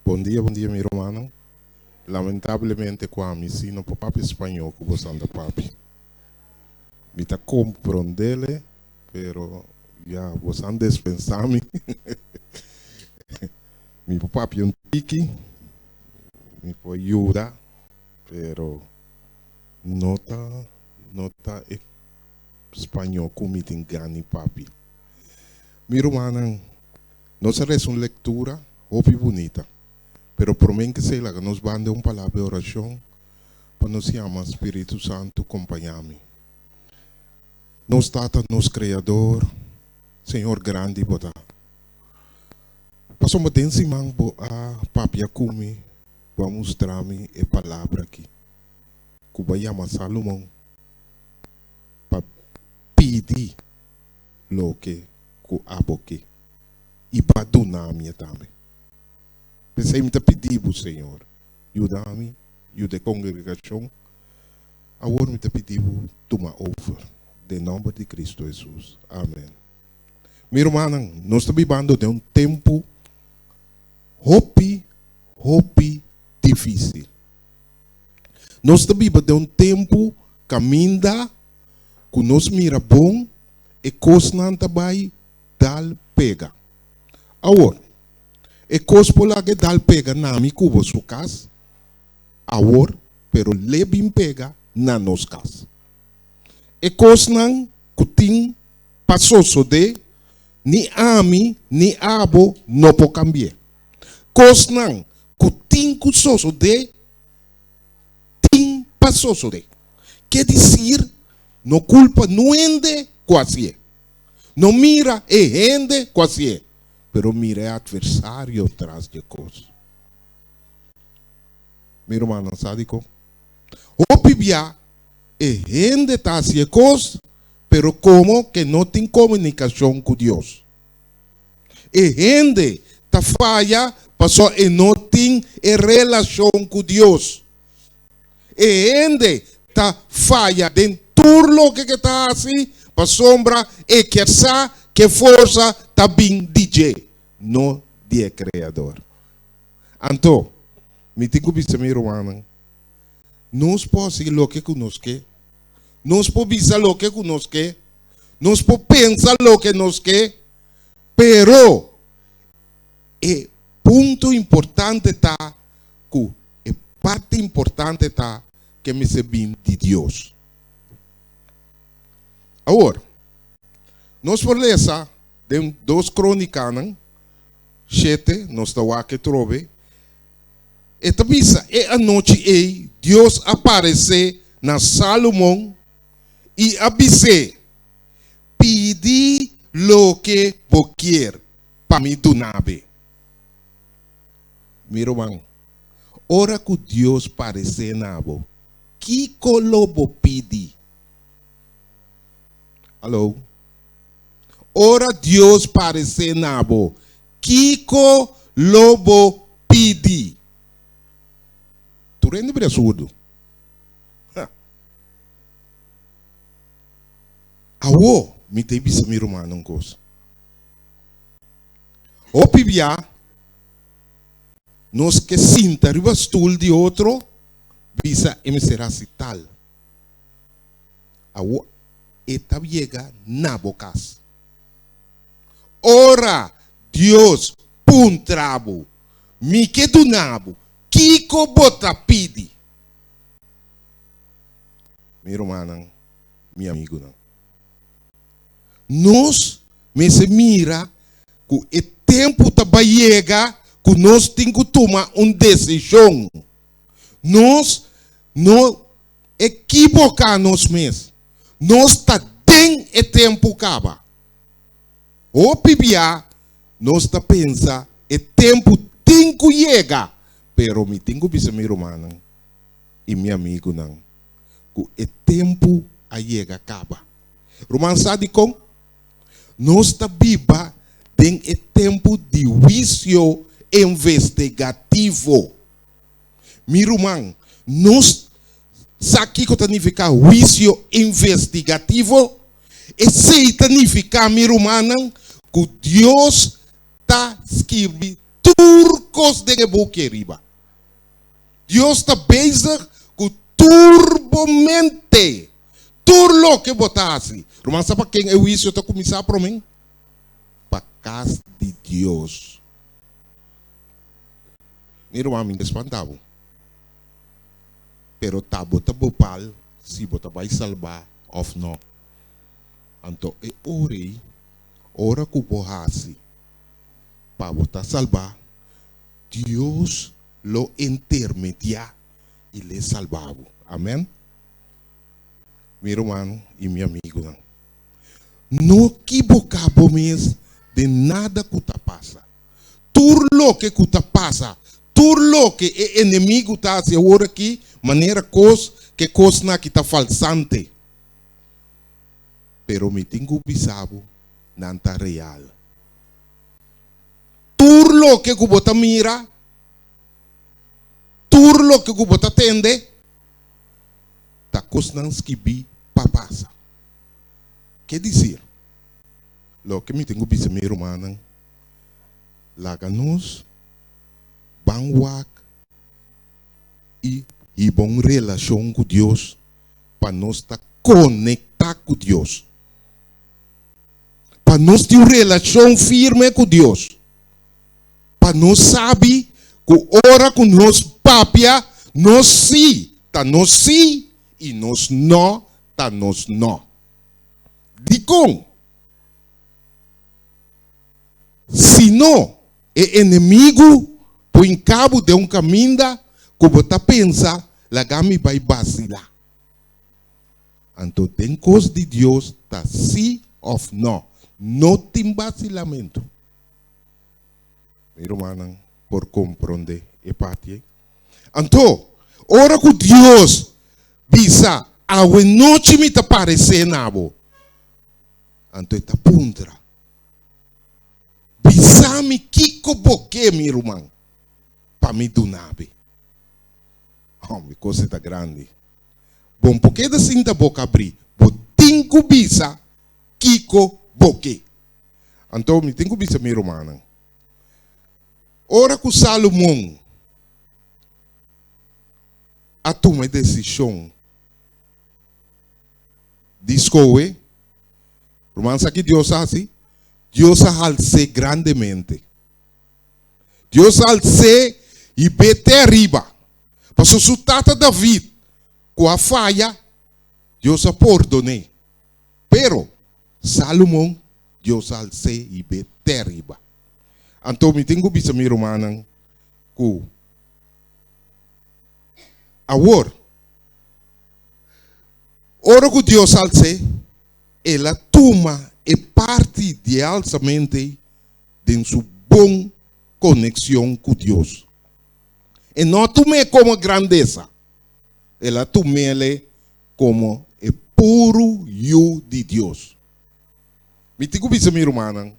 Bon dia, bon dia mi rumannan. Lamentablemente ku ami si no por papia spañó ku bosan ta papia. Mi ta komprondele, pero ya bosan despensa mi. Mi por papia un tiki, mi por yuda, pero no ta no ta e spañó ku mi tin gana di papia. Mi rumannan, nos a resa un lektura hopi bunita, pero promé ke esei laga nos banda un palabra di orashon pa nos yama Spiritu Santu kompañá mi. Nos Tata, nos Kreador, Señor grandi bo ta. Pasobra den siman bo a papia ku mi, bo a mustra mi e palabra aki ku bo a yama Salomon pa pidi loke ku abo ke i bo a duna mi e tambe. P'esei mi ta pidi bo, Señor, yuda mi, yuda e kongregashon. Awor mi ta pidi bo tuma over, den nòmber di Kristu Hesus. Amen. Mi rumannan, nos ta bibando den un tempu hopi, hopi difísil. Nos ta biba den un tempu kaminda ku nos mira bon e kosnan ta bai dal pega. Awor, e kos por laga e dal pega na mi ku bo su kas awor, pero le bin pega na nos kas. E kosnan ku tin pa sosodé, ni ami ni abo no por kambi'é. Kosnan ku tin ku sosodé, tin pa sosodé. Ke disir, no kulpa nu hende ku hasié. No mira e hende ku hasié, pero mira e atversario tras di e kos. Mi rumannan sa dikon? Hopi bia e hende ta hasi e kos, pero komo ke no tin komunikashon ku Dios. E hende ta faya pasobra e no tin e relashon ku Dios. E hende ta faya den tur loke ke ta hasi pasobra e kier sa ke forsa ta bin di dje, no di e Kreador. Anto, mi tin ku bisa mi rumannan, nos por hasi loke ku nos ke, nos por bisa loke ku nos ke, nos por pensa loke nos ke, pero e punto importante ta ku e parti importante ta ke mester bin di Dios. Awor, nos por lesa den Dos Krónikanan shete, nos ta wak e trobe, e ta bisa, E anochi ei Dios a paresé na Salomon i a bis'é, Pidi loke bo kier pa mi duna be. Mi ruman, ora ku Dios paresé na bo, kiko lo bo pidi? Alo? Ora Dios paresé na bo, kiko lo bo pidi? Tur hende bira surdu. Ha! Awo mi ta bisa mi rumannan un kos. Hopi bia nos ke sinta riba stul di otro bisa e mester hasi tal. Awo e ta yega na bo kas. Ora Dios puntra bo, Mi ke duna bo, kiko bo ta pidi? Mi rumannan, mi amigunan, nos mester mira ku e tempu ta bai yega ku nos tin ku tuma un desishon. Nos no ekiboká nos mes. Nos ta den e tempu kaba. Hopi bia nos ta pensa e tempu tin ku yega, pero mi tin ku bisa mi rumannan i mi amigunan ku e tempu a yega kaba. Ruman sa dikon? Nos ta biba den e tempu di huisio investigativo. Mi ruman, nos sa kiko ta nifiká huisio investigativo? Esei ta nifiká, mi rumannan, ku Dios ta skirbi. tur kos den e buki ariba. Dios ta bezig ku tur bo mente, tur loke bo ta hasi. Ruman sa pa ken e huisio ta kuminsá promé? Pa kas di Dios. Mi ruman, mi ta spanta bo, pero ta bo ta bopal si bo ta bai salbá òf nò. Anto e ora ei, ora ku bo hasi pa bo ta salbá, Dios lo intermediá i l'e salbá bo. Amèn. Mi rumannan i mi amigunan, no kiboká bo mes den nada ku ta pasa. Tur loke ku ta pasa, tur loke e enemigu ta hasi awor aki, manera kos ku e kosnan aki ta falsante. Pero mi tin ku bisa bo, nan ta real. Tur loke ku bo ta mira, tur loke ku bo ta tende, ta kosnan skibí pa pasa. Ke disir, loke mi tin ku bisa mi rumannan, laga nos ban wak i hiba un relashon ku Dios pa nos ta konektá ku Dios, pa nos tin un relashon firme ku Dios, pa nos sabi ku ora ku nos papia, nos sí ta nos sí i nos nò ta nos nò. Dikon? Si no, e enemigu por hinka bo den un kaminda ku bo ta pensa, Laga mi bai basilá. Anto den kos di Dios ta sí òf nò, no tin basilamentu. Mi rumannan por komprondé e parti ei. Anto, ora ku Dios bisa, Awenochi mi ta paresé na bo, anto e ta puntra, Bisa mi kiko bo ke, mi ruman, pa mi duna bo. Hòmber, kos e ta grandi. Bon por keda sinta boka abrí, bo tin ku bisa kiko bo ke. Anto mi tin ku bisa mi rumannan, ora ku Salomon a tuma e desishon di skohe, ruman sa ki Dios a hasi? Dios a hals'é grandemente. Dios a hals'é i bete ariba. Pasobra su tata David, ku a faya, Dios a pordon'é. Pero, Salomon, Dios a hals'é i bete ariba. Anto mi tin ku bisa mi rumannan ku awor, ora ku Dios hals'é, el a tuma e parti di e halsamentu ei den su bon konekshon ku Dios. E no a tum'é komo grandesa, el a tum'é komo e puru Yu di Dios. Mi tin ku bisa mi rumannan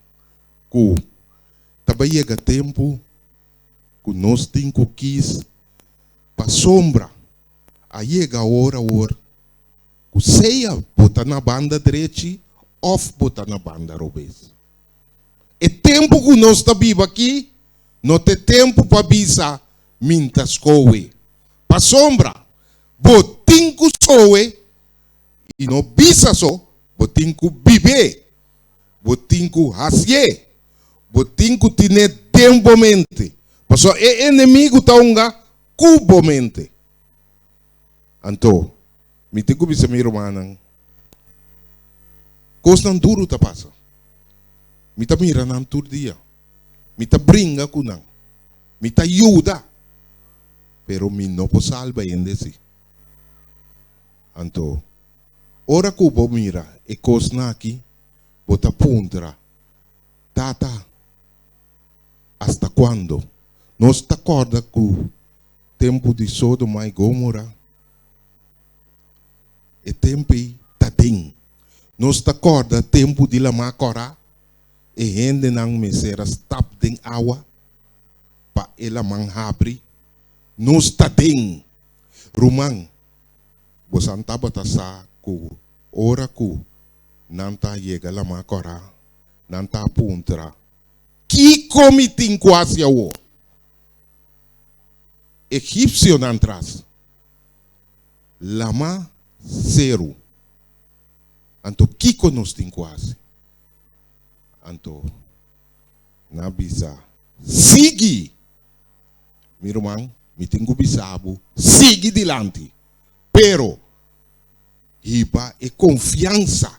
ku ta bai yega tempu ku nos tin ku kis pasobra a yega ora awor ku sea bo ta na banda drechi òf bo ta na banda robes. E tempu ku nos ta biba aki no ta e tempu pa bisa min ta skohe. Pasobra bo tin ku skohe i no bisa so, bo tin ku bib'é, bo tin ku hasié, bo tin ku tin'é den bo mente. Pasobra e enemigu ta hunga ku bo mente. Anto, mi tin ku bisa mi rumannan, kosnan duru ta pasa. Mi ta mira nan tur dia. Mi ta bringa ku nan. Mi ta yuda. Pero mi no por salba hende si. Anto, ora ku bo mira e kosnan aki, bo ta puntra, Tata, asta kuando? Nos ta kòrda ku tempu di Sodoma i Gomora, e tempu ei ta den. Nos ta kòrda tempu di Lamá Kòrá, e hendenan mester a stap den awa pa e laman habri. Nos ta den. Ruman, bosan tabata sa ku ora ku nan ta yega Lamá Kòrá, nan ta puntra. Kiko mi tin ku hasi awor? Egipsionan tras lama seru. Anto kiko nos tin ku hasi? Anto nan a bisa, Sigui! Mi ruman, mi tin ku bisa bo, sigui dilanti! Pero hiba e konfiansa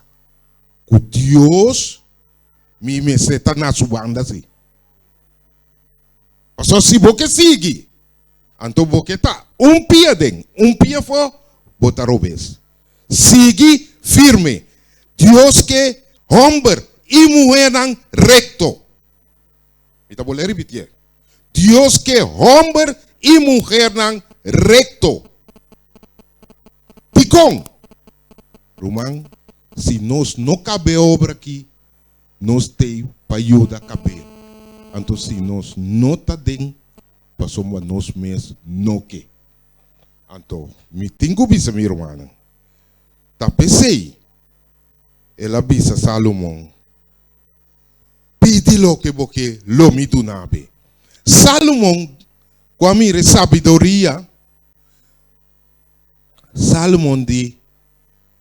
ku Dios mi mester ta na su banda si. Pasobra si bo ke sigui, anto bo ke ta un pia den, un pia afó, bo ta robes. Sigui firme. Dios ke hòmber i muhénan rekto. Mi ta bolbe ripitié. Dios ke hòmber i muhernan rekto. Dikon? Ruman, si nos no kab'é obra aki, nos t'ei pa yuda kab'é. Anto si nos no ta den, pasobra nos mes no ke. Anto mi tin ku bisa mi rumannan, ta p'esei el a bisa Salomon, Pidi loke bo ke, lo mi duna bo. Salomon, ku a mira e sabiduria, Salomon di,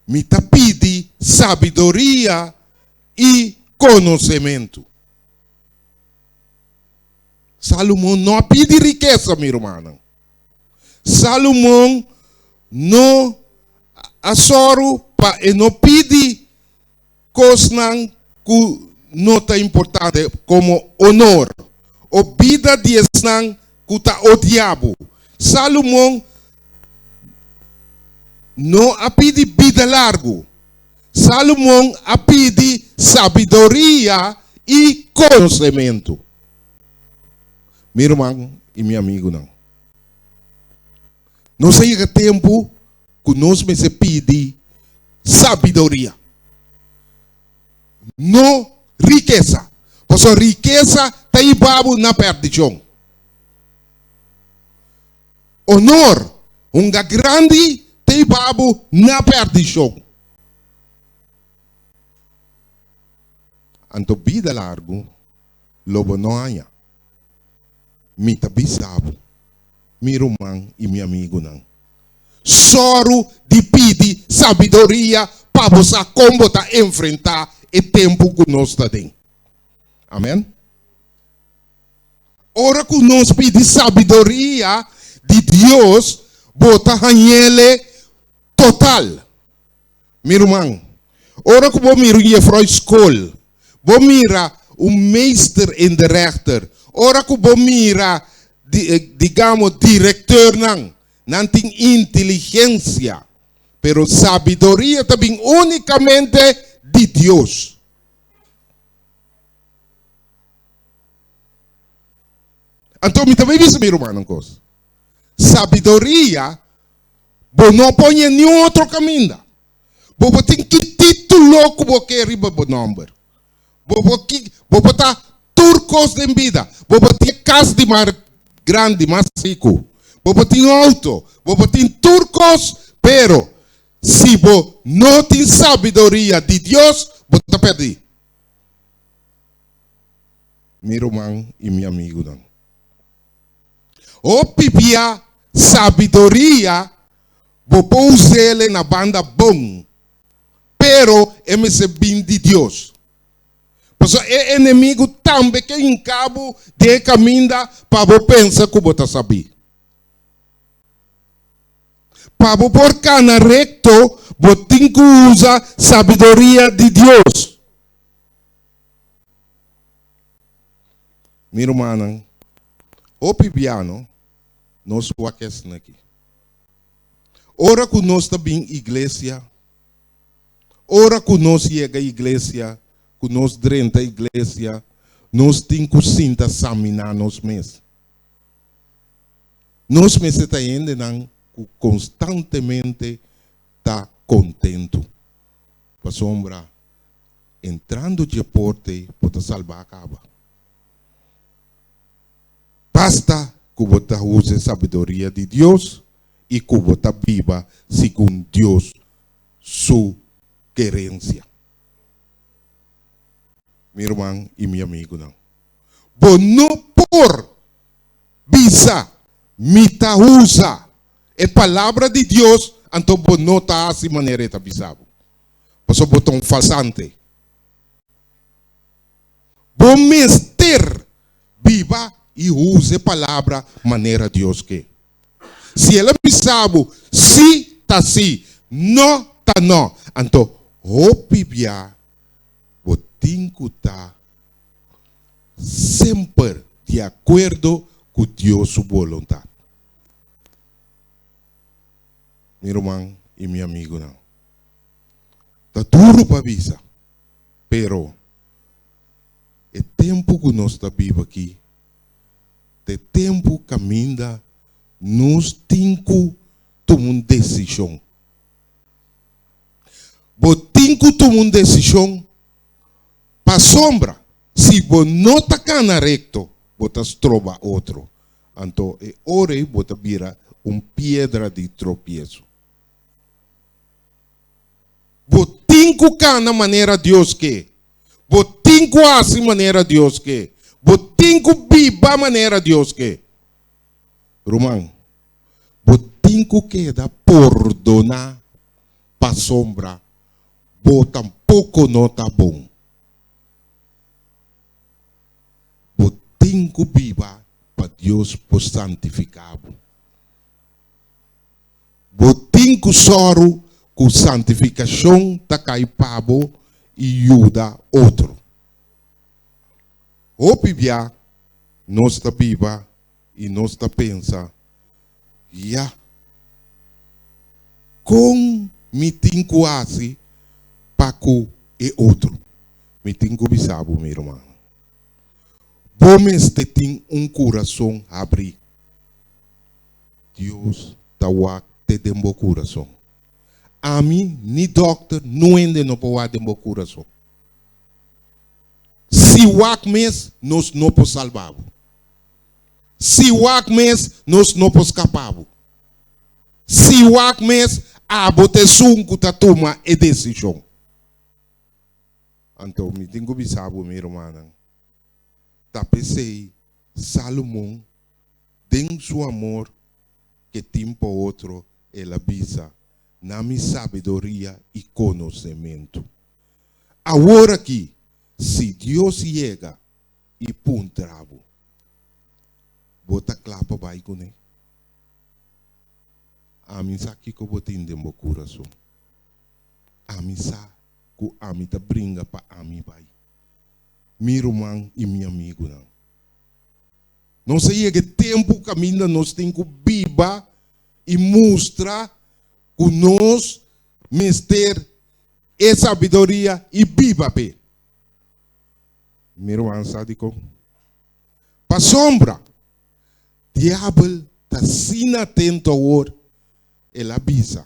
Mi ta pidi sabiduria i konosementu. Salomon no a pidi rikesa, mi rumannan. Salomon no a sòru pa e no pidi kosnan ku no ta importante komo onor o bida di esnan ku ta odia bo. Salomon no a pidi bida largu. Salomon a pidi sabiduria i konosementu. Mi ruman i mi amigunan, nos a yega tempu ku nos mester pidi sabiduria, no rikesa, pasobra rikesa ta hiba bo na pèrdishon. Onor, hunga grandi, ta hiba bo na pèrdishon. Anto bida largu lo bo no haña. Mi ta bisa bo, mi ruman i mi amigunan, sòru di pidi sabiduria pa bo sa kon bo ta enfrentá e tempu ku nos ta den. Amèn. Ora ku nos pidi sabiduria di Dios, bo ta hañ'el total. Mi ruman, ora ku bo mira un jefrou skol, bo mira un meester in de rechter, ora ku bo mira, digamo, direkteurnan, nan tin inteligensia, pero sabiduria ta bin únikamente di Dios. Anto mi ta bai bisa mi rumannan kos, sabiduria Bo no por ñe niun otro kaminda. Bo por tin ki título ku bo ke riba bo nòmber. Bo por ki, bo por ta tur kos den bida. Bo por tin e kas di mas grandi, mas riku. Bo por tin outo, bo por tin tur kos, pero si bo no tin sabiduria di Dios, bo ta pèrdí. Mi ruman i mi amigunan. Hopi bia sabiduria bo por us'el na banda bon, pero e mester bin di Dios. Pasobra e enemigu tambe ke hinka bo den e kaminda pa bo pensa ku bo ta sabí. Pa bo por kana rekto, bo tin ku usa sabiduria di Dios. Mi rumannan, hopi biano nos wak esnan aki. Ora ku nos ta bin iglesia, ora ku nos yega iglesia, ku nos drenta iglesia, nos tin ku sinta saminá nos mes. Nos mester ta hendenan ku konstantemente ta kontentu, pasobra Entrando dje porta ei bo ta salbá kaba. Basta ku bo ta usa e sabiduria di Dios i ku bo ta biba segun Dios su kerensia. Mi ruman i mi amigunan, Bo no por bisa, Mi ta usa e Palabra di Dios, anto bo no ta hasi manera e ta bisa bo. Pasobra bo ta un falsante. Bo mester biba i usa e Palabra manera Dios ke. Si el a bisa bo sí, ta sí, no, ta no. Anto hopi bia bo tin ku ta semper di akuerdo ku Dios su boluntat. Mi ruman i mi amigunan, ta duru pa bisa, pero e tempu ku nos ta biba aki ta e tempu kaminda nos tin ku tuma un desishon. Bo tin ku tuma un desishon pasobra si bo no ta kana rekto, bo ta stroba otro. Anto e ora ei bo ta bira un piedra di tropieso. Bo tin ku kana manera Dios ke. Bo tin ku hasi manera Dios ke. Bo tin ku biba manera Dios ke. Ruman, bo tin ku keda pordoná pasobra bo tampoko no ta bon. Bo tin ku biba pa Dios por santifiká bo. Bo tin ku sòru ku santifikashon ta kai pa bo i yuda otro. Hopi bia nos ta biba i nos ta pensa, Ya, kon mi tin ku hasi pa ku e otro? Mi tin ku bisa bo, mi rumannan, bo mester tin un kurason habrí. Dios ta wak te den bo kurason. Ami ni dòkter, no hende no por wak den bo kurason. Si wak mes, nos no por salba bo. Si wak mes, nos no por skapa bo. Si wak mes, abo ta esun ku ta tuma e desishon. Anto mi tin ku bisa bo, mi rumannan, ta p'esei Salomon Den su amor ke tin pa otro, el a bisa, Na mi sabiduria i konosementu. Awor aki, si Dios yega i puntra bo, bo ta kla pa bai kuné? Ami sa kiko bo tin den bo kurason. Ami sa ku ami ta bringa pa ami bai. Mi ruman i mi amigunan. Nos a yega e tempu kaminda nos tin ku biba i mustra ku nos mester e sabiduria i biba p'e. Mi ruman sa dikon? Pasobra Diabel ta asina atento awor, el a bisa,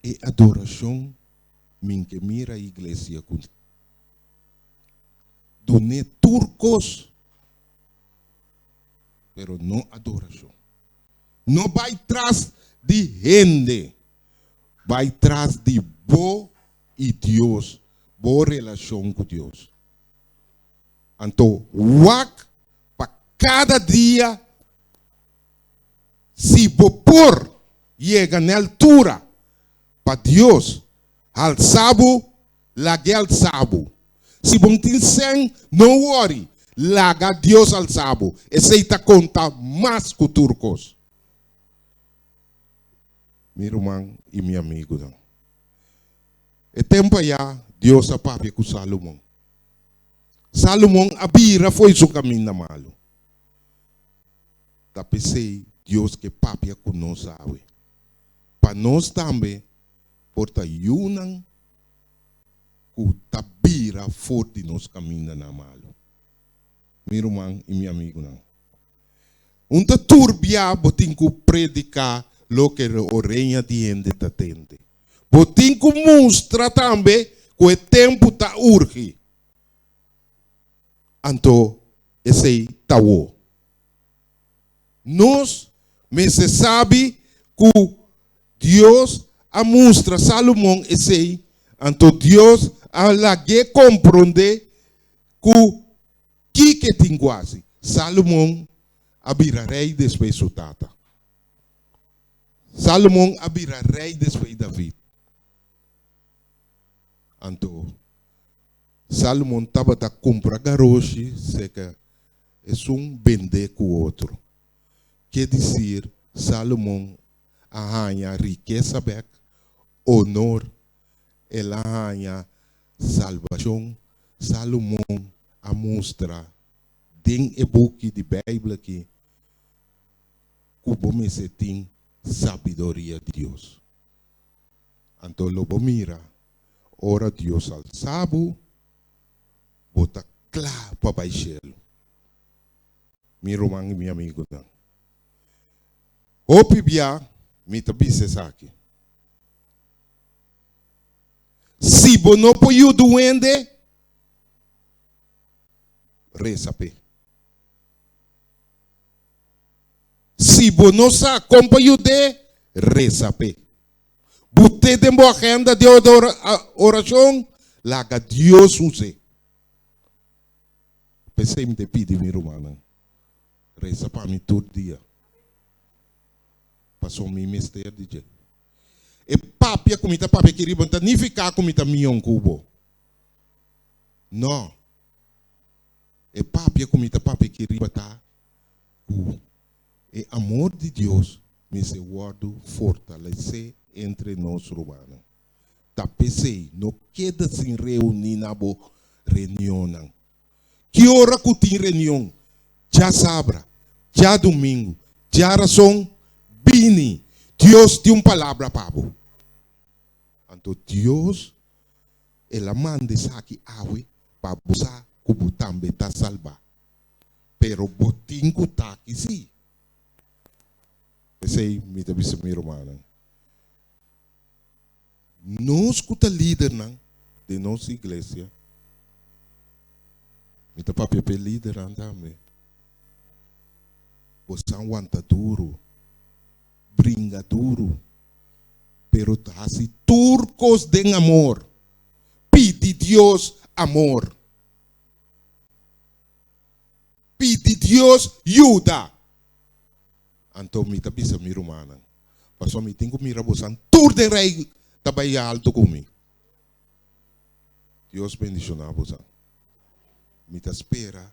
E adorashon min ke mira iglesia ku. Dun'é tur kos, pero no adorashon. No bai tras di hende, bai tras di bo i Dios, bo relashon ku Dios. Anto wak pa kada dia si bo por yega n'e altura pa Dios halsa bo. Lag'é alsa bo. Si bo tin sèn, no wòri, laga Dios alsa bo. Esei ta konta mas ku tur kos. Mi ruman i mi amigunan, e tempu ayá Dios a papia ku Salomon. Salomon a bira fo'i su kaminda malu. Ta p'esei Dios ke papia ku nos awe, pa nos tambe por ta yunan ku ta bira for di nos kamindanan malu. Mi ruman i mi amigunan, un ta turbiá bo tin ku prediká loke oreña di hende ta tende. Bo tin ku mustra tambe ku e tempu ta urgi. Anto esei ta wou. Nos mester sabi ku Dios a mustra Salomon esei, anto Dios a lag'é komprondé ku. Kiko e tin ku hasi? Salomon a bira rei despues su tata. Salomon a bira rei despues David. Anto Salomon tabata kumpra garoshi seka esun bendé ku otro. Ke disir, Salomon a haña rikesa bèk, onor, el a haña salbashon. Salomon a mustra den e buki di Beibel aki ku bo mester tin sabiduria di Dios. Anto lo bo mira ora Dios alsa bo, bo ta kla pa bai shelu. Mi ruman i mi amigunan, hopi bia mi ta bisa esaki, Si bo no por yuda un hende, resa p'e. Si bo no sa kon pa yud'é, resa p'e. But'é den bo agenda di orashon, laga Dios us'é. P'esei mi ta pidi mi rumannan, resa pa mi tur dia, pasobra mi mester di dje. E papia ku mi ta papia aki riba no ta nifiká ku mi ta mion ku bo. No. E papia ku mi ta papia aki riba ta ku e amor di Dios mester wòrdu fortalesé entre nos rumannan. Ta p'esei no keda sin reuní na bo reunionnan. Ki ora ku tin reunion? Djasabra, djadumingu, djarason, bini! Dios tin un palabra pa bo. Anto Dios el a manda esaki awe pa bo sa ku bo tambe ta salbá. Pero bo tin ku ta aki sí. P'esei mi ta bisa mi rumannan, nos ku ta lidernan den nos iglesia, mi ta papia pa e lidernan tambe, bo san wanta duru, bringa duru, pero ta hasi tur kos den amor. Pidi Dios amor. Pidi Dios yuda. Anto mi ta bisa mi rumannan, pasobra mi tin ku mira bosan tur den rei ta bai alto ku mi. Dios bendishoná bosan. Mi ta spera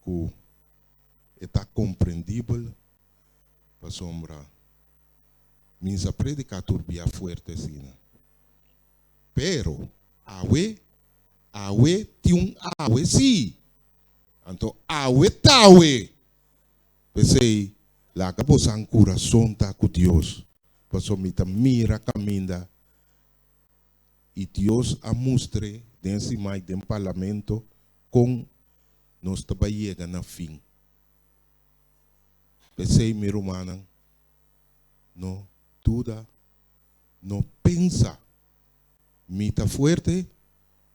ku e ta komprendibel pasobra mi sa prediká tur bia fuerte asina. Pero awe, awe tin un awe sí. Anto awe ta awe. P'esei, laga bosan kurason ta ku Dios, pasobra mi ta mira kaminda i Dios a mustr'é den simai den parlamento kon nos ta bai yega na fin. P'esei, mi rumannan, no duda, no pensa mi ta fuerte,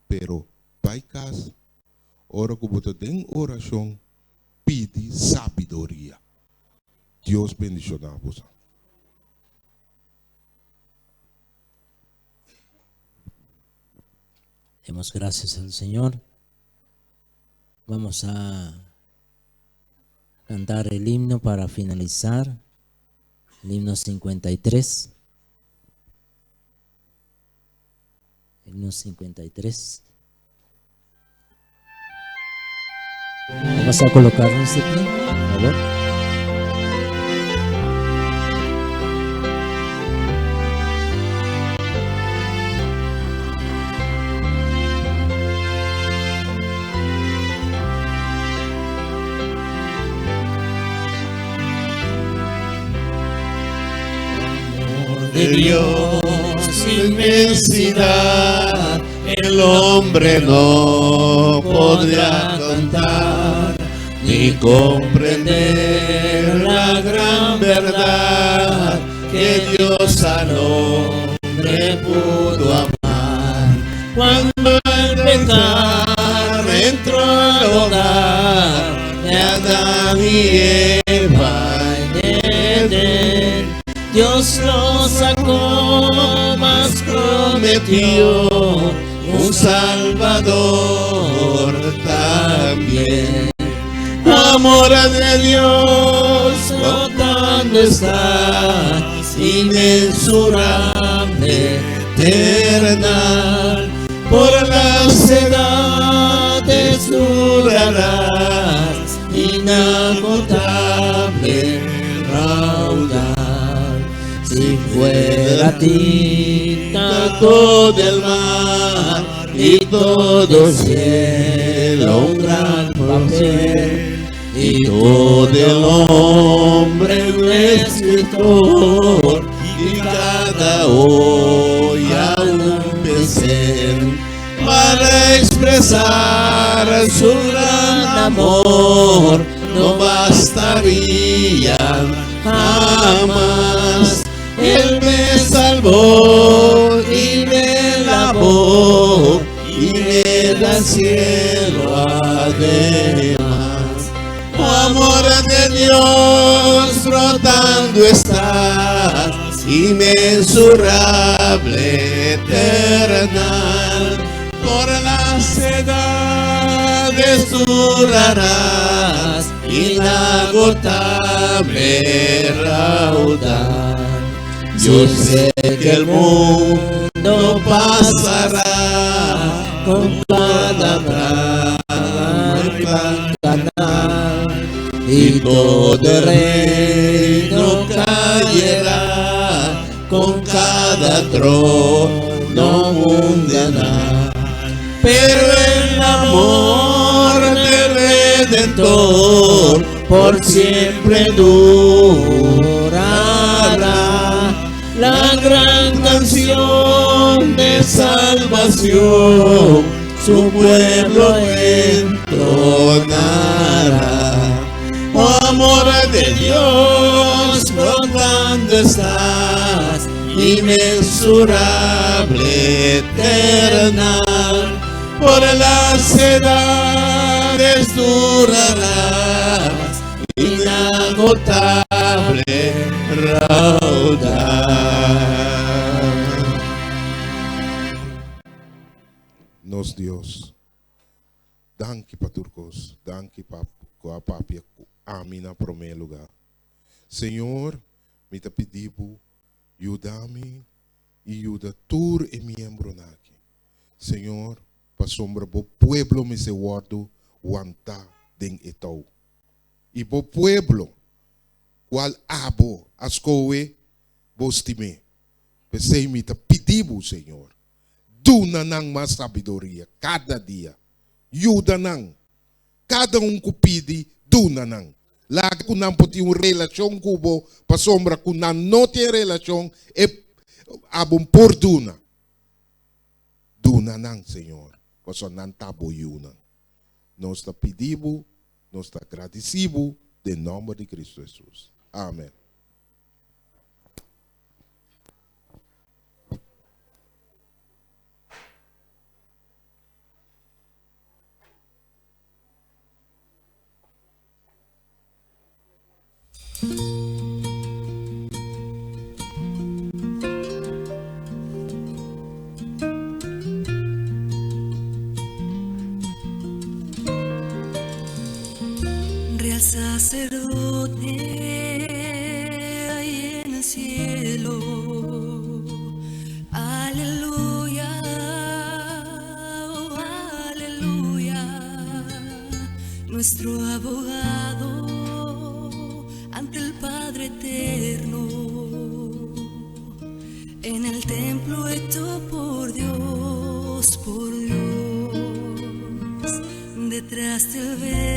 pero bai kas ora ku bo ta den orashon pidi sabiduria. Dios bendiciona boso. Demos gracias al Señor. Vamos a cantar el himno para finalizar. El himno 53. Himno 53. Vamos a colocarnos de pie, por favor. Amor de Dios, inmensidad, el hombre no podrá contar ni comprender la gran verdad que Dios al hombre pudo amar. Cuando el pecar entró al hogar de Adán y Eva en Edén, Dios lo sacó, mas prometió un Salvador también. Amor de Dios, brotando está, inmensurable, eternal, por las edades durarás, inagotable raudal. Si fuera tinta todo el mar y todo el cielo un gran papel y todo el hombre un escritor y cada olla un pincel para expresar su gran amor no bastarían jamás. Él me salvó y me lavó y me da cielo además. Oh, amor de Dios, brotando estás, inmensurable, eternal, por las edades durarás, inagotable raudal. Yo sé que el mundo pasará con cada canal y todo el reino caerá con cada trono mundanal. Pero el amor del Redentor por siempre durará. La gran canción de salvación su pueblo entonará. Oh, amor de Dios, brotando estás, inmensurable, eternal, por las edades durarás, inagotable raudal. Nos Dios, danki pa tur kos, danki pa ku a papia ku ami na promé lugá. Señor, mi ta pidi bo yuda mi i yuda tur e miembronan aki. Señor, pasobra bo pueblo mester wòrdu wantá den e tou. I bo pueblo, kual abo a skohe, bo stim'é. P'esei mi ta pidi bo, Señor, duna nan mas sabiduria kada dia. Yuda nan. Kada un ku pidi, duna nan. Laga ku nan por tin un relashon ku bo, pasobra ku nan no tin relashon, e abo por duna. Duna nan, Señor, pasobra nan ta bo yunan. Nos ta pidi bo, nos ta gradisí bo den nòmber di Kristu Hesus. Amen. Real sacerdote ahí en el cielo. Aleluya, oh, aleluya. Nuestro abogado ante el Padre eterno. En el templo hecho por Dios, detrás del velo.